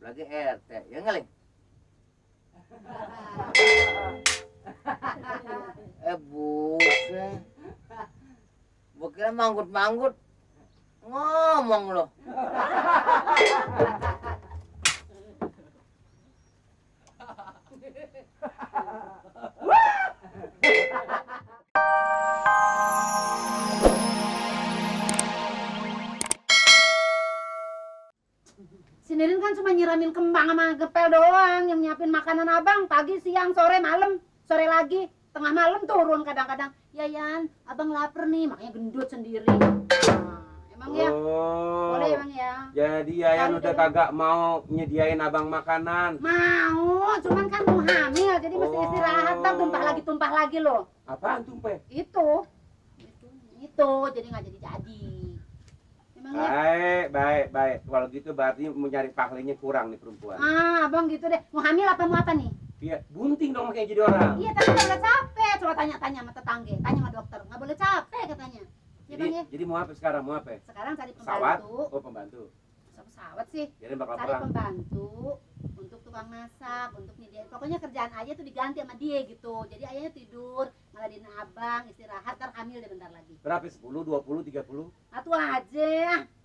Lagi RT, ya ngeling. Buset. Gua kira manggut-manggut. Ngomong lo. Si Nirin kan cuma nyiramin kembang sama gepel doang, yang nyiapin makanan abang pagi, siang, sore, malam, sore lagi, tengah malam turun kadang-kadang. Ya Yan, abang lapar nih, makanya gendut sendiri. Nah, emang ya? Boleh emang ya? Jadi Yayan udah kagak mau nyediain abang makanan. Mau, cuman kan mau hamil, jadi mesti istirahat. Ntar tumpah lagi loh. Apaan tumpeh? Itu, jadi nggak jadi. Emang ya? Baik. Kalau gitu berarti mau nyari pahlingnya kurang nih perempuan. Abang gitu deh. Mau hamil apa mau apa nih? Iya, bunting dong makanya jadi orang. Iya, tapi nggak boleh capek. Coba tanya sama tetangga, tanya sama dokter. Nggak boleh capek katanya. Ya Bang ya. Jadi mau apa sekarang? Mau apa? Sekarang cari Pesawat? pembantu. Oh, pembantu. Pesawat sih. Jadi bakal Cari perang. pembantu untuk tukang masak, untuk nyediain. Pokoknya kerjaan aja tuh diganti sama dia gitu. Jadi ayahnya tidur, ngeladenin abang, istirahat, ntar hamil deh bentar lagi. Berapa? 10, 20, 30? Satu aja.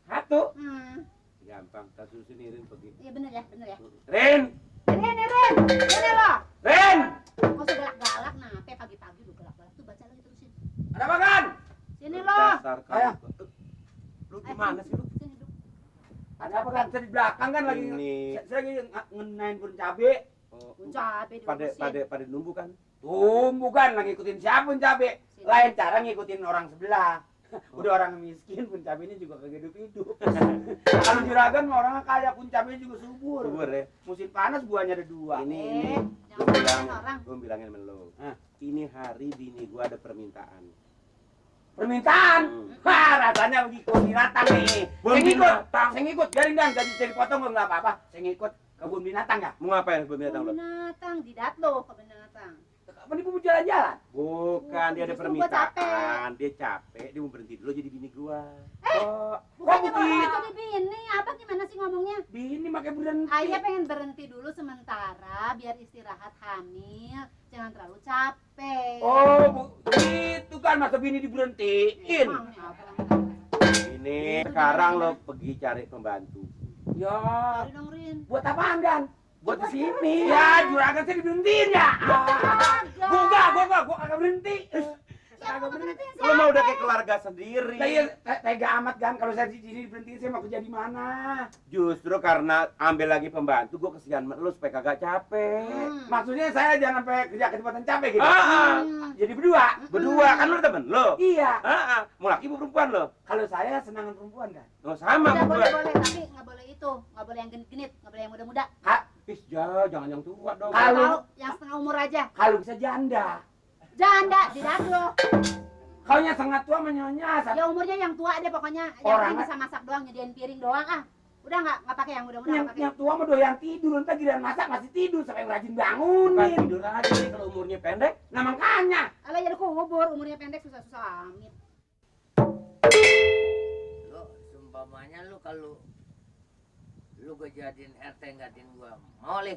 Satu. Hmm. Gampang, tak suruh sini Rin pergi. Iya bener ya. Rin! Ini loh. Rin! Kok segalak-galak, nah, pagi-pagi lu galak-galak tuh, baca lagi terusin. Ada makan? Sini loh. Dasar kayak. Lu gimana sih lu? Sini duduk. Ada apa kan? Saya di belakang kan lagi. Ini. Saya lagi ngenain pun cabe. Oh, Cabe diurusin. pada nunggu kan? Tumbuh kan lagi ngikutin siapa pun cabe. Lain cara ngikutin orang sebelah. Udah orang miskin pun cabenya juga kagak hidup-hidup. Kalau juragan mah orang kaya pun cabenya juga subur. Subur ya. Musim panas buahnya ada 2. Ini Jangan ngomongin orang. gue bilangin sama lo. Hah? Ini hari bini gua ada permintaan. Permintaan. Wah, rasanya begitu binatang nih. Kebun binatang. Saya ngikut. Biarin dan gaji saya dipotong enggak apa-apa. Saya ngikut kebun binatang ya. Mau ngapain kebun binatang lo? Binatang, didat lo ke binatang. Apa nih mau jalan-jalan? Bukan, dia ada Justru gua permintaan. Dia capek, dia mau berhenti dulu jadi bini gua. Bukannya kok mau begitu? jadi bini, abang gimana sih ngomongnya? Bini makanya berhenti. Ayah pengen berhenti dulu sementara biar istirahat hamil, jangan terlalu capek. Oh, gitu kan masa bini diberhentiin. Emang nih abang. Ini sekarang lo pergi cari pembantu. Ya, Cari dong Rin. buat apaan Dan? Buat di sini. Ya, juragan saya diberhentiin ya. Gua kagak berhenti. Ya, mau berhenti Lo mau udah kayak keluarga sendiri. Nah, iya, tega amat kan kalau saya di sini diberhentiin saya mau kerja di mana? Justru karena ambil lagi pembantu, gua kesian sama lo supaya kagak capek. Maksudnya saya jangan sampai kerja kecepatan capek gitu. Ah, Jadi berdua. berdua kan lo temen lo. Iya. Mau laki mau perempuan lo? Kalau saya senangan perempuan kan. Oh, sama Udah berdua. boleh, tapi nggak boleh itu, nggak boleh yang genit-genit, nggak boleh yang muda-muda. Jangan yang tua dong. Kalau- Tahu, yang setengah umur aja. Kalau bisa janda. Janda, didat lo. Kalau yang setengah tua menyonya. Ya umurnya yang tua deh pokoknya, yang Orang- penting bisa masak doang, nyediain piring doang ah. Udah nggak pakai yang muda-muda, Yang, nggak pakai. yang tua mah doyan tidur, entar giliran masak masih tidur sampai yang rajin Bukan bangunin. tidur aja nih kalau umurnya pendek. Nah makanya. Alah jadi kubur, umurnya pendek susah-susah amit. Lo seumpamanya lu kalau lu gue jadiin RT nggatin gua mau lih.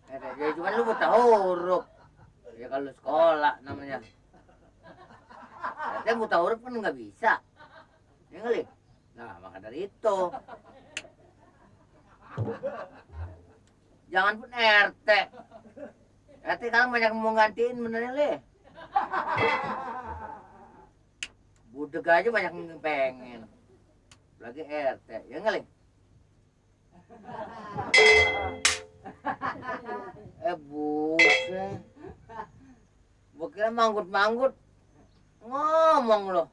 Ya cuma lu buta huruf. Ya kalau sekolah namanya. RT buta huruf kan nggak bisa. Ya nggak, Lih? Nah maka dari itu. Jangan pun RT. RT sekarang banyak yang mau gantiin benernya Lih. Budeg aja banyak yang pengen. Lagi RT, ya nggak Lih? Buset. Gua kira manggut-manggut. Ngomong lo.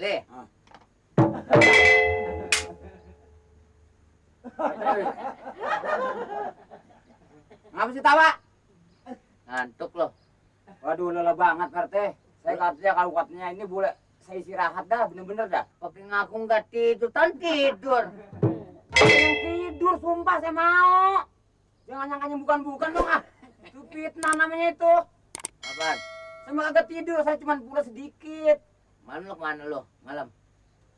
Le. Ah. Ngapa sih tawa? Ngantuk lo. Waduh, lelah banget Pak RT. Saya katanya kalau katanya ini boleh saya istirahat dah, bener-bener dah. Pakai ngaku nggak tidur, tan tidur. Yang tidur, sumpah saya mau. Jangan nyangkanya bukan-bukan dong ah. Itu fitnah namanya itu. Apaan? Saya mah kagak tidur, saya cuma pura sedikit. Mana lo? Malam.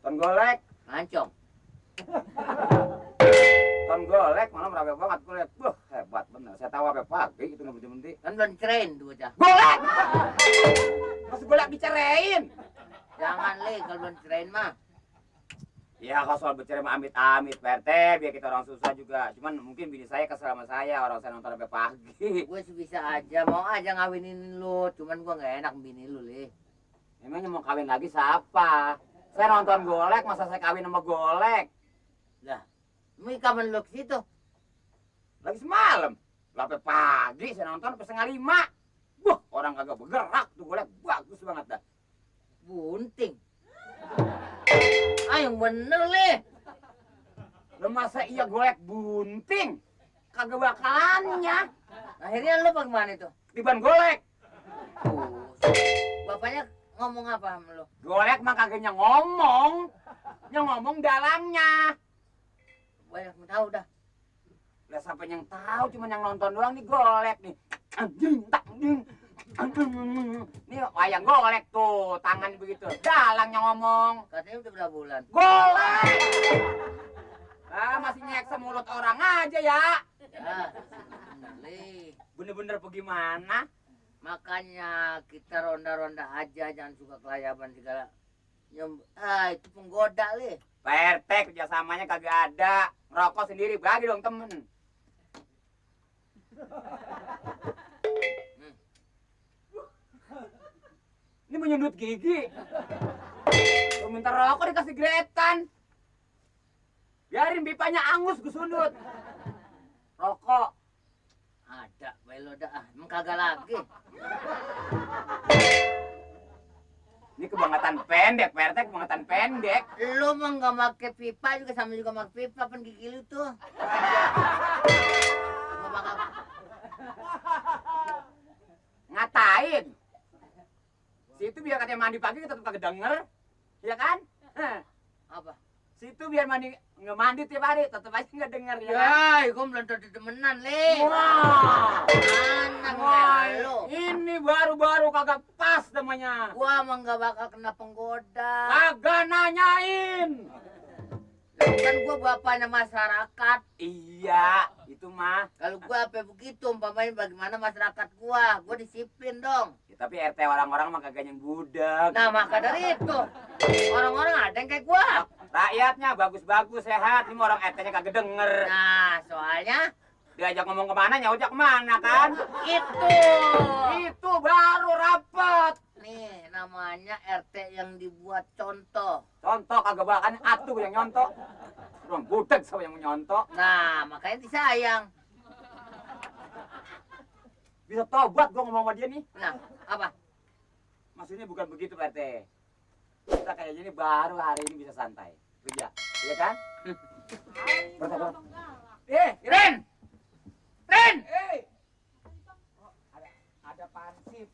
Ton golek, Ngancong. ton golek, malam rapi banget golek. Wah, hebat bener. Saya tahu apa pagi itu nggak berhenti. Kan belum cerain tuh bocah. Golek! Masih golek bicarain. Jangan le, kalau belum cerain mah. Ya kalau soal bercerai mah amit-amit Pak RT, biar kita orang susah juga. Cuman mungkin bini saya kesel sama saya, orang saya nonton sampai pagi. Gue sih bisa aja, mau aja ngawinin lu. Cuman gue nggak enak bini lu le. Emangnya mau kawin lagi siapa? Saya nonton golek, masa saya kawin sama golek? Mau kapan lu ke situ? Lagi semalam. Sampai pagi saya nonton sampai 4:30. Wah, orang kagak bergerak tuh golek, bagus banget dah. Bunting. Ah yang bener le. Lah masa iya golek bunting? Kagak bakalannya. Akhirnya lu bagaimana itu? Tiban golek. Bapaknya ngomong apa sama lu? Golek mah kagaknya ngomong. Yang ngomong dalangnya. Banyak yang tahu dah. Lah sampai yang tahu cuma yang nonton doang nih golek nih. Anjing, tak anjing. Nih wayang golek tuh, tangan begitu. Dalangnya ngomong. Katanya udah berapa bulan? Golek. Ah, masih nyeksa mulut orang aja ya. Ya, le. Bener-bener bagaimana? Makanya kita ronda-ronda aja, jangan suka kelayaban segala. Itu penggoda le. Pak RT kerjasamanya kagak ada. Ngerokok sendiri, bagi dong temen. Ini menyundut gigi. Lu minta rokok dikasih gretan. Biarin pipanya angus gue sundut. Rokok. Ada, baik lo dah. Emang kagak lagi. Ini kebangetan pendek, Pak RT, kebangetan pendek. Lu mah nggak pakai pipa juga sama juga pakai pipa, kan gigi lu tuh. Gua bakal Ngatain. Situ biar katanya mandi pagi kita tetap kagak denger. Ya kan? apa? Situ biar mandi nggak mandi tiap hari tetap aja nggak denger ya kan? Ya, gua belum tentu demenan, Le. Wah. Anak Wah, lu. ini baru-baru kagak pas namanya. Gua mah nggak bakal kena penggoda. Kagak nanyain. Kan gua bapaknya masyarakat. Iya, itu mah. Kalau gua apa begitu, umpamanya bagaimana masyarakat gua disiplin dong. Ya, tapi RT orang-orang mah kagak yang budak. Nah, maka dari itu, orang-orang ada yang kayak gua. Rakyatnya bagus-bagus sehat, ini mah orang RT-nya kagak denger. Nah, soalnya Diajak ngomong kemana, nyaunya kemana kan? itu baru rapat. nih namanya RT yang dibuat contoh. Contoh kagak bahkan atuh yang nyontok. Orang budak sama yang nyontok. Nah, makanya disayang. Bisa tobat gua ngomong sama dia nih. Nah, apa? Maksudnya bukan begitu Pak RT. Kita kayak gini baru hari ini bisa santai. Kerja, iya kan? Ren! Ren! Ada pansip.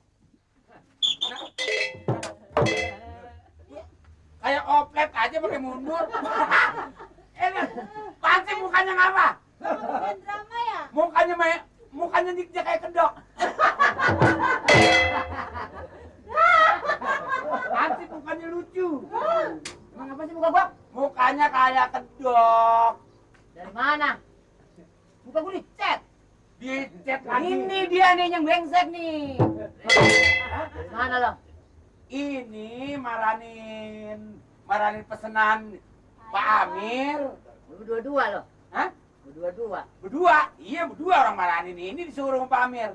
Kayak oplet aja pakai mundur. Pansip mukanya ngapa? Drama ya? Mukanya dia kayak kedok. Pansip mukanya lucu. Emang apa sih muka gua? Mukanya kayak kedok. Dari mana? Muka gua dicet. Dicet lagi. Ini dia nih yang brengsek nih. Dari mana lo? Ini maranin pesanan Pak Amir. Berdua-dua lo. Hah? Berdua-dua. Berdua? Iya berdua orang maranin ini disuruh sama Pak Amir.